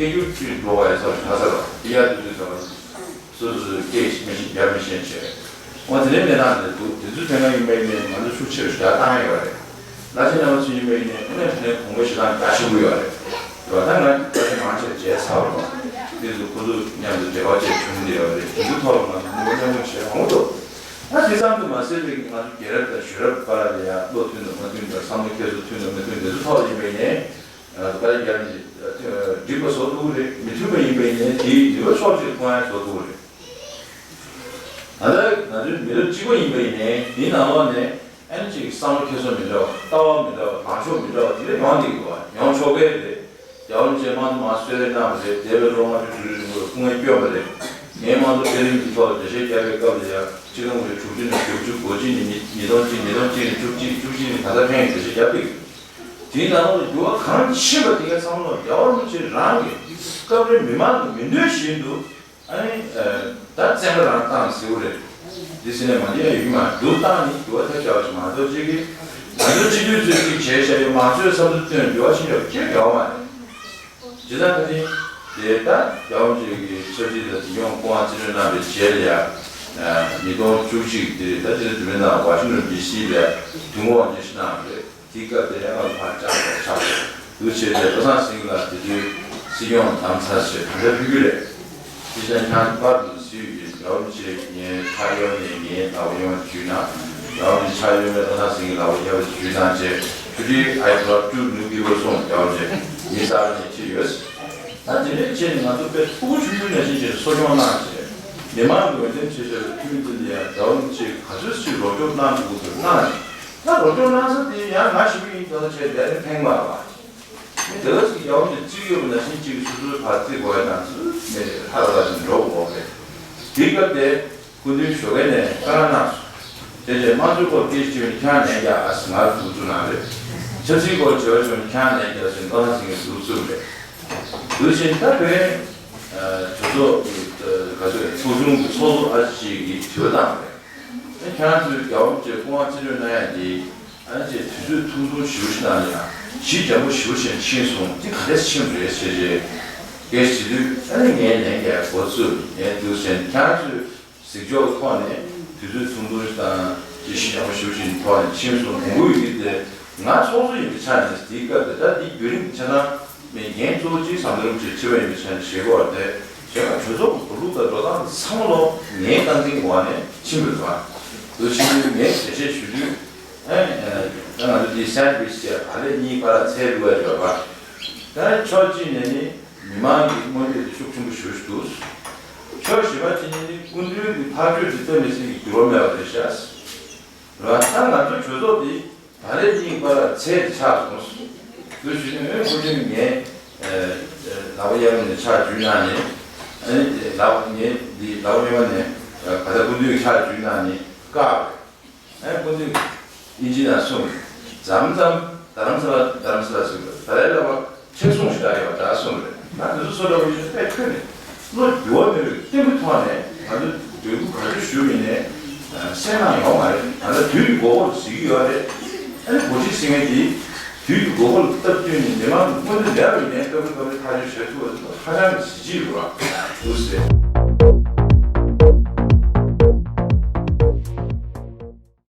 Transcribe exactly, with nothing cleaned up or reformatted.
སྐད་སྒྱུར་བཅུད་འགྲོ་བ་ཡི་ཚབ་ཞུ་ས་ལ་དེ་ཡར་དུས་དུས་ཚོད་ལ་སོ་སོ་སོ་སྐད་ཤེས་མི་ཤེས་རྒྱབ་མི་ཤེས་བྱས། འོ་དེ་འདྲའི་གནས་སྟངས་དེ་འདུག་དེ་ཚོའི་དོན་དག་ཡིན་པ་ཡིན་ནའི་ང་ཚོ་ཤུགས་ཆེ་རུ་ཞེ་དྲག་བཏང་ཡོད་རེད། བླ་ཆེན་རྣམ་པ་ཚོ་ཡིན་པ་ཡིན་ནའི་དངོས་གནས་དྲང་གནས་གོང་འཕེལ་ཞེ་དྲག་རྒྱ་ཆེན་པོ་ཡོད་རེད། དེ་བ་ད་ང་བླ་ཆེན་མང་ཆེ་བར་མཇལ་ཚར་བ་དེ་ཚོ་ཁོ་ཚོ་མཉམ་དུ་འབྲེལ་བ་བཅས་བྱུང་བསྡད་ཡོད་རེད། དེ་ཚོའི་ཐོག་ལ་ང་ཚོ་ནུས་པ་མཉམ་སྤུངས་བྱས་མང་པོ་འདུག་ཨ་དེ་ཙམ་དུ་མ་ཟད་པའི་ང་ཚོ་རྒྱལ་རབས་དང་གཞོན་རབས་བར་ལ་ཡང་བློ་མཐུན་དང་མ་མཐུན་དང་བསམ་བློ་འཁྱེར་སོ་མཐུན་དང་མ་མཐུན་དེ་ཚོ་ཐོག་ལ་ཡིན་པ་ཡིན་ནའི། ང་ཚོ་བཀའ་བློན་རྒྱ་རིམ་གྱིས་འགྲིག་པ་བཟོ་ཐུབ་ཀྱི་རེད། མི་མཐུན་པ་ཡིན་པ་ཡིན་ནའི་དེའི་ནུས་པ་ཕྱོགས་གཅིག་སྤུངས་ཡ་བཟོ་ཐུབ་ཀྱི་རེད། ད་ལྟ་ང་ཚོའི་མི་རབས་གཅིག་པ་ཡིན་པ་ཡིན་ནའི་དེའི་ནང་ལོགས་ནས་ཨ་ནི་གཅིག་གི་བསམ་བློ་འཁྱེར་སོ་མི་འདྲ་བ། ལྟ་བ་མི་འདྲ་བ། ལངས་ཕྱོགས་མི་འདྲ་བ་དེ་འདྲ་ཡོང་བསྡད་ཀྱི་འདུག་ཡོང་ཆོག་གི་རེད། རྒྱལ་བ་རིན་པོ་ཆེས་དམངས་གཙོ་མང་གསོལ་རས་གནང་བ་རེད། འདས་པའི་ལོ་ལྔ་བཅུ་དྲུག་ཅུ་རིང་པོར་སྐུ་ངལ་བསྐྱོན་པ་རེད། ངས་དམངས་གཙོ་འཕེལ་རིམ་གྱི་ཐོག་ལ་འགྲེལ་བཤད་བརྒྱབ་པའི་སྐབས་ལ་ཡང་ཆིག་སྟོང་དགུ་བརྒྱ་དྲུག་ཅུ་ནས་བཞི་བཅུ། གོ་གཅིག་ནས་ཉིས་ཉིས་སྟོང་གཅིག་ཉིས་སྟོང་གཅིག་ནས་བཅུ་གཅིག་བཅུ་གཅིག་ནས་ད་ལྟ་ཕན་ཡོད་འགྲེལ་བཤད་བརྒྱབ་པའི། དེའི་ནང་ལོགས་ལ་འགྱུར་བ་གང་ཕྱིན་པ་དེ་གའི་བསམ་བློ་རྒྱལ་བ་རིན་པོ་ཆེ་རང་གི་སྐབས་རེ་མི་མང་གི་མི་འདོད་བཞིན་དུ་ཨ་ནི་ད་བཙན་པོ་རང་བཏང་ཟེར་བ་རེད། འདི་ཟེར་ནས་མ་འདི་ཡང་ཡོད་མ་འདུག་བཏང་ནི་འགྱུར་བ་ཐེབས་བྱ་བ་ཞིག་མ་གཏོགས་ཅིག་གིས་ང་ཚོའི་སྤྱི་འཐུས་ཚོས་ཅིག་བྱས་བཞག་ཡོད། མང་གཙོའི་བསམ་ཚུལ་བཏོན་འགྱུར་བ་ཕྱིན་ཡོད་ཅིག་ཡོད་མ་རེད། ཇི་ལྟར་ཁ་ཅིག་དེ་ལྟར་རྒྱལ་བ་རིན་པོ་ཆེ་གི་ཆབ་སྲིད་དང་འཛིན་སྐྱོང་སྐུ་དབང་རྩིས་སྤྲོད་གནང་བའི་རྗེས་ལ་ཡང་ཉིས་སྟོང་བཅུ་གཅིག་དེ་ད་ཅི་ལྟར་དུ་མི་ནང་ཝ་ཤིང་ཊོན་ཌི་སི་ལ་དུས་འཁོར་དབང་ཆེན་ཞིག་གནང་བ་རེད། དེའི་སྐབས་དེ་ཡང་ང་ཚོ་ཕར་བཅར་བར་ཆགས་འདུག་བྱས་ཏེ་བློ་བཟང་སེང་གེ་ལགས་དེ་དུས་སྲིད་སྐྱོང་བདམས་ཚར་བྱས་ག་འདྲ་ཕུལ་རྒྱུ་རེད། དེ་བཞིན་ཁྱེད་པར་དུ་སུས་ཀྱིས་རྒྱལ་བ་རིན་པོ་ཆེ་ངའི་ཕྱག་གཡོན་ནས་ངའི་ལག་པ་གཡོན་མ་དེ་འཇུས་གནང་། རྒྱལ་བ་རིན་པོ་ཆེ་ཕྱག་གཡོན་མས་བློ་བཟང་སེང་གེ་ལག་པ་གཡས་པ་དེ་འཇུས་གནང་བྱས། ཆུ་ཁྲིའི་ཨའི་བླ་བཅུ་ནུབ་ཀྱི་བར་སོང་རྒྱལ་བ་རིན་པོ་ཆེ་ཉིན་གསར་ནས་ཁྲིད་ཡོད། ད་དེ་འདྲའི་ཆེད་ནས་ང་ཚོ་དཔེ་ཕྲུ་གུ་ཆུང་ཆུང་ནང་བཞིན་བྱས་ནས་གསོ་སྐྱོང་གནང་བྱས། མི་མང་གི་འོས་འདེམས་བྱས་བྱས་པའི་འཐུས་མི་ཚོ་ལ་ཡང་རྒྱལ་བ་རིན་པོ་ཆེས་ག་ཚོད་ཅིག་རོགས་སྐྱོར་གནང་ཐུབ་ཀྱི་འདུག་གནང་ནས། ད་རོགས་སྐྱོར་གནང་ས་དེ་ཡང་ང་ཞུ་གི་ཡིན་ད་ལྟ་བྱས་ལས་དོན་ཕན་པ་བ། མི་དེ་ག་ཅིག་རྒྱལ་བ་རིན་པོ་ཆེས་བརྩི་གི་ཡོད་པ་ནང་བཞིན་ཅིག་སོ་སོའི་ཕར་བརྩི་དགོས་ཡ་དང་ཚུལ་མེད་ལྷ་ལ་ལ་ཅིག་འགྲོ་དགོས་རེད། དེའི་སྐབས་དེ་སྐུ་མདུན་ཞོགས་ཀས་ནས་བཀའ་གནང་སོང་། དེ་རྗེས་དམངས་གཙོའི་སྐོར་སྐད་ཆ་བཤད་པ་ནི་ཁྱེད་རང་ལན་རྒྱག་ཨ་ཟེར་ང་ལ་ཐུགས་ཚུར་གནང་རེད། ཆབ་སྲིད་སྐོར་བྱ་བ་བྱུང་ན་ཁྱེད་རང་ལན་རྒྱག་ཟེར་ནས་བློ་བཟང་སེང་གེས་ཐུགས་ཚུར་རེད། དེ་བཞིན་ད་བོད་གྲོས་ཚོགས་ག་ཚོད་ཚོགས་ཆུང་གི་ཚོགས་གཙོ་ཨ་ཅིག་གིས་དྲི་བ་བཏང་བ་རེད། ཨ་ཁྱེད་རང་ཚོས་རྒྱལ་བ་རིན་པོ་ཆེ་སྐུ་དབང་རྩིས་སྤྲོད་གནང་ཡ་དེ་ཨ་ནི་ཅེས་དུས་ཚོད་ཐུང་ཐུང་ཞེ་པོ་ཞིག་གནང་ཡ་ཞིག་འཇམ་པོ་ཞེ་པོ་ཞིག་ཕྱིན་སོང་། འདི་ག་འདྲས་ཕྱིན་པ་རེད་ཟེར་རྗེས་སྐད་ཆ་དྲིས་དུས་ཨ་ནི་ངས་ལན་རྒྱག་འགོ་བཙུགས་ངས་འདུག་ཟེར། ཁྱེད་རང་ཚོས་གཟིགས་ཕྱོགས་ཐོག་ནས་དུས་ཚོད་ཐུང་ཐུང་ཞིག་དང་ཅི་ཞིག་ཡག་པོ་ཞེ་པོ་ཞིག་ཐོག་ནས་ཕྱིན་སོང་དགོངས་ཀྱི་ཡོད་ཀྱི། དེ་ང་ཚོགས་གཙོ་ཡིན་པའི་ཆ་ནས་དེའི་སྐབས་དེ་ད་འདི་བརྒྱུད་རིམ་ཆ་ཚང་མེད། འགན་གཙོ་བོ་གཅིག་ཟམ་གདོང་རིན་པོ་ཆེ་ཁྲི་པ་ཡིན་པའི་ཆ་ནས་བཞེས་དགོས་པ་དེ་བྱས་ན་གྲོས་ཚོགས་ཀྱི་འགོ་ལུགས་དང་འགྲོ་སྟངས་ཚང་མ་ལོ་ངའི་སྟངས་འཛིན་འོག་ནས་ཕྱིན་པ་རེད་པ། དེ་ཕྱིན་དུས་ངས་འགྲེལ་བཤད་ཞུ་དུས། ཨེ། ད་ང་ཚོ་འདི་སེན་ཌི་བྷིཇ་ཟེར་བག་ལེབ་གཉིས་བར་ལ་ཚད་བླུགས་ཡ་ཡོད་པ། ད་ཕྱོགས་གཅིག་ནས་ནི་མི་མང་གི་མངོན་འདོད་དེ་ཤུགས་ཆེན་པོ་ཞེ་པོ་ཞིག་འདུག་ཕྱོགས་གཞན་པ་གཅིག་ནས་ནི་སྐུ་མདུན་གྱི་ཐག་གཅོད་དེ་གཏན་ནས་སྲིད་ཀྱི་འགྱུར་བ་མེད་པ་རེད་ཤག་རེད་པ། ད་ང་ཚོ་གྲོས་ཚོགས་འདི་བག་ལེབ་གཉིས་བར་ལ་ཚད་དེ་ཆགས་སོང་། དེ་ཞུས་ནས་ཨེ་སྐུ་མདུན་ངས་ལག་པ་གཡས་པ་ནས་ཕྱག་འཇུས་གནང་ནས། ཨ་ནི་ལག་པ་ངས་འདི་ལག་པ་གཡོན་པ་ནས་ག་ད་སྐུ་མདུན་གྱི་ཕྱག་འཇུས་གནང་ནས་བཀག་པ་རེད། ཨེ་སྐུ་མདུན་ཨིན་ཇི་ནང་གསུངས་རེད། མཚམས་མཚམས་རྡ་རམ་ས་ལ་རྡ་རམ་ས་ལ་ཟེར་གི་རེད། ཏཱ་ལའི་བླ་མ་ཁྲེགས་བཟུང་ཞིག་རག་ཡོད་པ་འདྲ་གསུངས་རེད། ང་དེ་ཚོ་བཟོ་འདྲ་པོ་ཞིག་དཔེ་ཁྱོན་ནས་བློ་འགྱུར་བ་མེད་པའི་གཏིང་གི་ཐོག་ནས་ང་ཚོ་འབོད་སྐུལ་ག་ཚོད་ཞུས་པ་ཡིན་ནའི་གསན་གནང་ཡོད་མ་རེད། ང་ཚོ་དུས་ཀྱི་འགོ་འཁོར་དུ་གཟིགས་ཀྱི་ཡོད་རེད། ཨ་ནི་འགོ་ཁྲིད་ཟེར་མཁན་དེ་དུས་ཀྱི་འགོ་འཁོར་ལ་སྟབས་བསྟུན་ནས་མི་མང་གི་མངོན་འདོད་མེད་པ་ཡིན་ནའི་སྐབས་རེ་སྐབས་རེ་ཐག་གཅོད་བྱེད་ཐུབ་པ་དེ་ཧ་ཅང་གི་གཟི་བརྗིད་རེད་པ། འདུག་ཟེར།